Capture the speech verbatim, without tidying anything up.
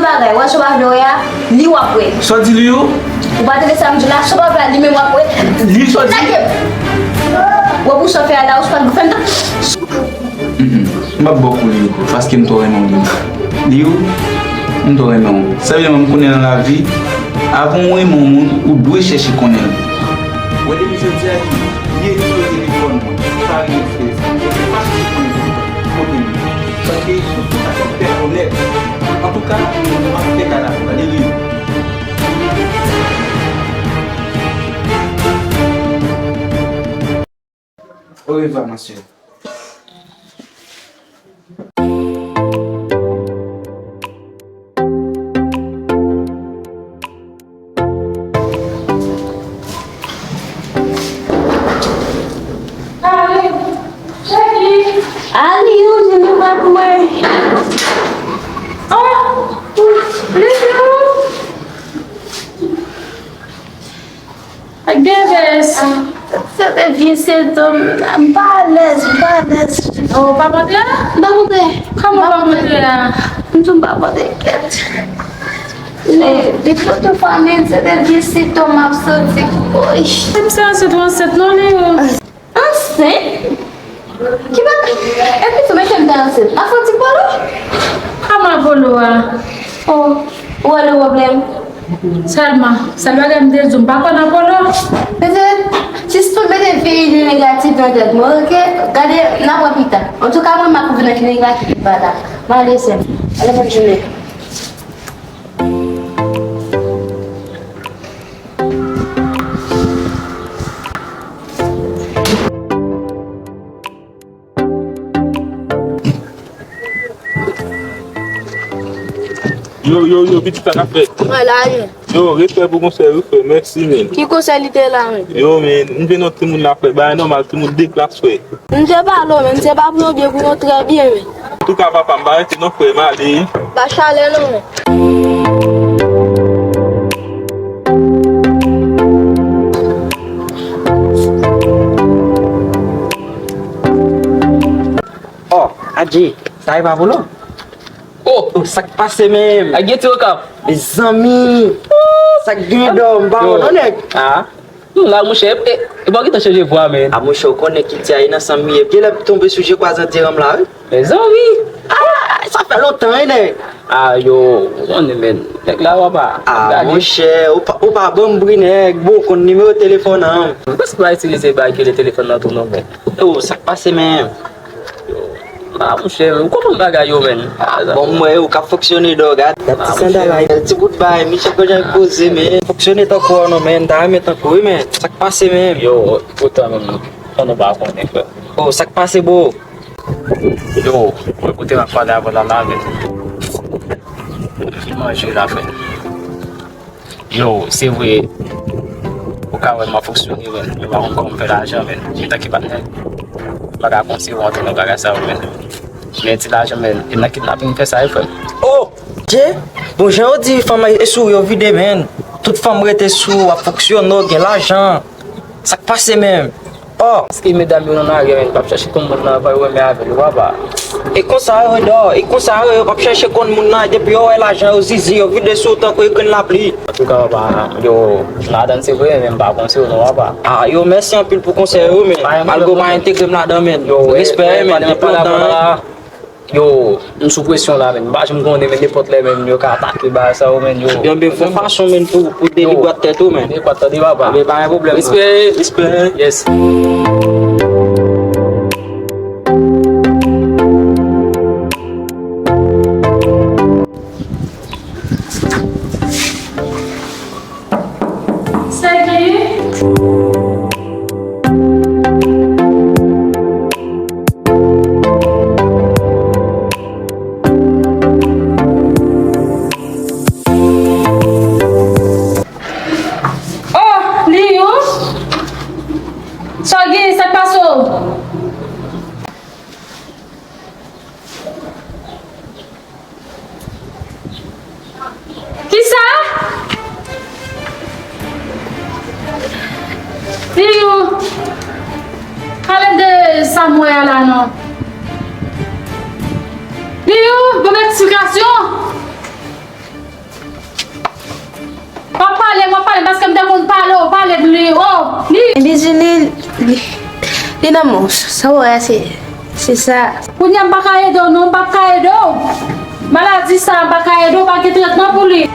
Bagay, wè sa w pa vle wè a, li w ap wè. Sa w di li yo? Ou pa tande sa m di w la, sa w pa vle a, li menm w ap wè. Li sa w di? Lage m. Wè pou sa w fè a la, ou pa fè m tan. Mm, mm. M p ap ba w kou li yo, paske m twò renmen w li. Li yo, m twò renmen w. Sa vle di m konnen nan lavi, avan w renmen yon moun, ou dwe chèche konnen l. Wè depi jodi a, li, li elimine telefòn mwen. Sa rive fè, fè pa chèche konnen kote m ye. Paske tout sa se pèsonèl. Antouka, m ap fè kay la pou gade li. Orevwa, ma sè. Ali, ou di nou pa pou mwen. Oh, Lilou. Ak Deves. Se te vye sentòm, m pa alèz, m pa alèz. Oh, pa montre a? M pa montre. Kòman pa montre a? M di w m pa montre, kèt. Li, li foto fanmi, se te vye sentòm m ap santi. Woy. Se ansent ou ansent non, Leo? Ansent? Ki bagay? Epi tou, men ke m te ansent. Anfan ti Polo? Kòman Polo a? Oh, ou wè le pwoblèm? Sèlman, sèl bagay m te di w, m pa kwè nan Polo. Petèt, sispann mete vye ide negatif nan tèt mwen, oke? Gade, n a wè pita. Antouka, mwen, m ap vin ak negatif pita. M ale, sè m. Ale, bòn jounen. Yo, yo, yo, pitit sa ka fèt. Mwen la, wi. Yo, respè pou konsèy ou, frè. Mèsi, men. Ki konsèy li te la, men? Yo, men, m vin yon timoun la, frè. Bagay nòmal, timoun de klas, frè. M te pale w, men, m te pa pran w byen pou yon trè byen, men. Antouka, papa, m pa rete non, frè, m ale. Pa chalè non, men. Oh, adje, sa e pa Polo? Oh, sa k pase menm? Ak gen ti okap. Mezanmi, sa k gen dò, m pa konn non, nèg. Ah. Hmm, la, monchè, e, e, e pa gentan chanje vwa, men. A, monchè, ou konnen ki ti a, e nan san m ye. Genlè m tonbe sou je kwaze anteranm la, wi. Mezanmi! Ah, sa fè lontan, wi, nèg. Ah, yo, ou konnen, men. Nèg la, papa. Ah, monchè, ou pa, ou pa ban m bri, nèg. Bon, ou konn nimewo telefòn an. M panse pa itilize bagay ki rele telefòn nan tou, non, men. Yo, sa k pase, men? Ah, monchè, ou konprann bagay yo, men. Ah, bon, m wè ou k ap fonksyone, dò, gad. Gad ti sandal la, ti bout bay, Michel Gojan poze, men. Fonksyone tankou w non, men. M ta renmen tankou w, wi, men. Sa k pase, men? Yo, poutan, men, tan nou pa konnen, frè. Oh, sa k pase, bro? Yo, mwen kote m ap pale avè w la, la, men. Manje la, frè. Yo, se vre. Ou ka wè m ap fonksyone, men. Yo pa konn kòman m fè lajan, men. Antanke patnè, m pa ka konn se ou antre nan bagay sa yo, men. Men ti lajan, men. E nan kidnaping m fè sa, wi, frè. Oh! Dje, bon, jan yo di fanm e sou yo vide, men. Tout fanm rete sou, ap fonksyone, gen lajan. Sa k pase menm? Oh! Paske medam yo nan lari a, men, p ap chèche konn moun nan avan yo renmen avè l, papa. E konsa yo ye, dò, e konsa yo ye, yo p ap chèche konn moun nan, depi yo wè lajan, yo zizi, yo vide sou w tankou yon grenn lapli. Antouka, papa, yo, ladann se vre, men m pa konn se yo non, papa. Ah, yo, mèsi anpil pou konsèy yo, men. Malgre w pa entegre m ladan, men. Yo, respè, men, depi lontan. Yo, m sou presyon la, men. M pa janm konnen, men, nenpòt lè, men, yo ka atake bagay sa yo, men, yo. Yo, men, fè fason, men, pou, pou delibwat tèt ou, men. Delibwat, tande, papa. Men, pa gen pwoblèm, non. Respè. Respè. Yes. Sèki? Oh, Liyou? Sa w gen, sa k pase w? Kisa? Liyou, pale de sa m wè a la non. Liyou, ban m eksplikasyon. Paske m te konn pale w, pale m li, o, li. Li di li, li, li nan mons. Sa w wè, se, se sa. Kounye a m pa ka ede w, non, m pa ka ede w. Maladi sa, m pa ka ede w, pa gen tretman pou li.